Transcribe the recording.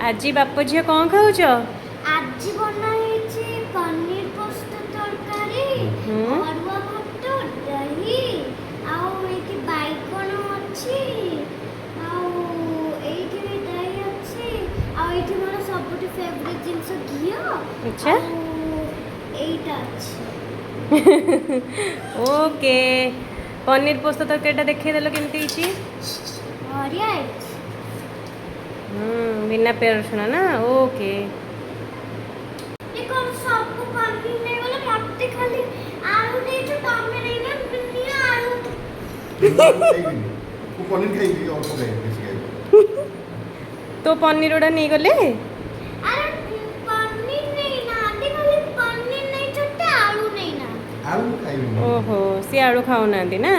ଆଜି ବାପ ଝିଅ କ'ଣ ଖାଉଛ? ଆଜି ବନା ହେଇଛି ପନିର ପୋସ୍ତ ତରକାରୀ, ଅରୁଆ ଭାତ, ଦହି, ଆଉ ଏଇଠି ବାଇଗଣ ଅଛି, ଆଉ ଏଇଠି ବି ଦହି ଅଛି, ଆଉ ଏଇଠି ମୋର ସବୁଠୁ ଫେଭରେଟ୍ ଜିନିଷ ଘିଅ। ଆଉ ଏଇଟା ଅଛି। ଓକେ, ପନିର ପୋସ୍ତ ତରକାରୀଟା ଦେଖେଇଦେଲ, କେମିତି ହେଇଛି? ବଢ଼ିଆ ହେଇଛି। ବିନା ପିଆଜ ରସୁଣ ନା? ଓକେ। ଏ କ'ଣ ସବୁ ପନିର ନେଇଗଲେ, ମତେ ଖାଲି ଆଳୁ ଦେଇଛ। ତମେ ନେଇନ, ନିଅ ଆଳୁ। ଖାଇବିନି ମୁଁ। ପନିର ଖାଇବି, ଅଳ୍ପ ଖାଇବି, ବେଶୀ ଖାଇବି। ତୋ ପନିର ଗୁଡ଼ା ନେଇଗଲେ? ଆରେ, ପନିର ନେଇନାହାନ୍ତି, ଖାଲି ପନିର ନେଇଛନ୍ତି, ଆଳୁ ନେଇନାହାନ୍ତି। ଆଳୁ ମୁଁ ଖାଇବିନି। ଓହୋ, ସିଏ ଆଳୁ ଖାଉନାହାନ୍ତି ନା?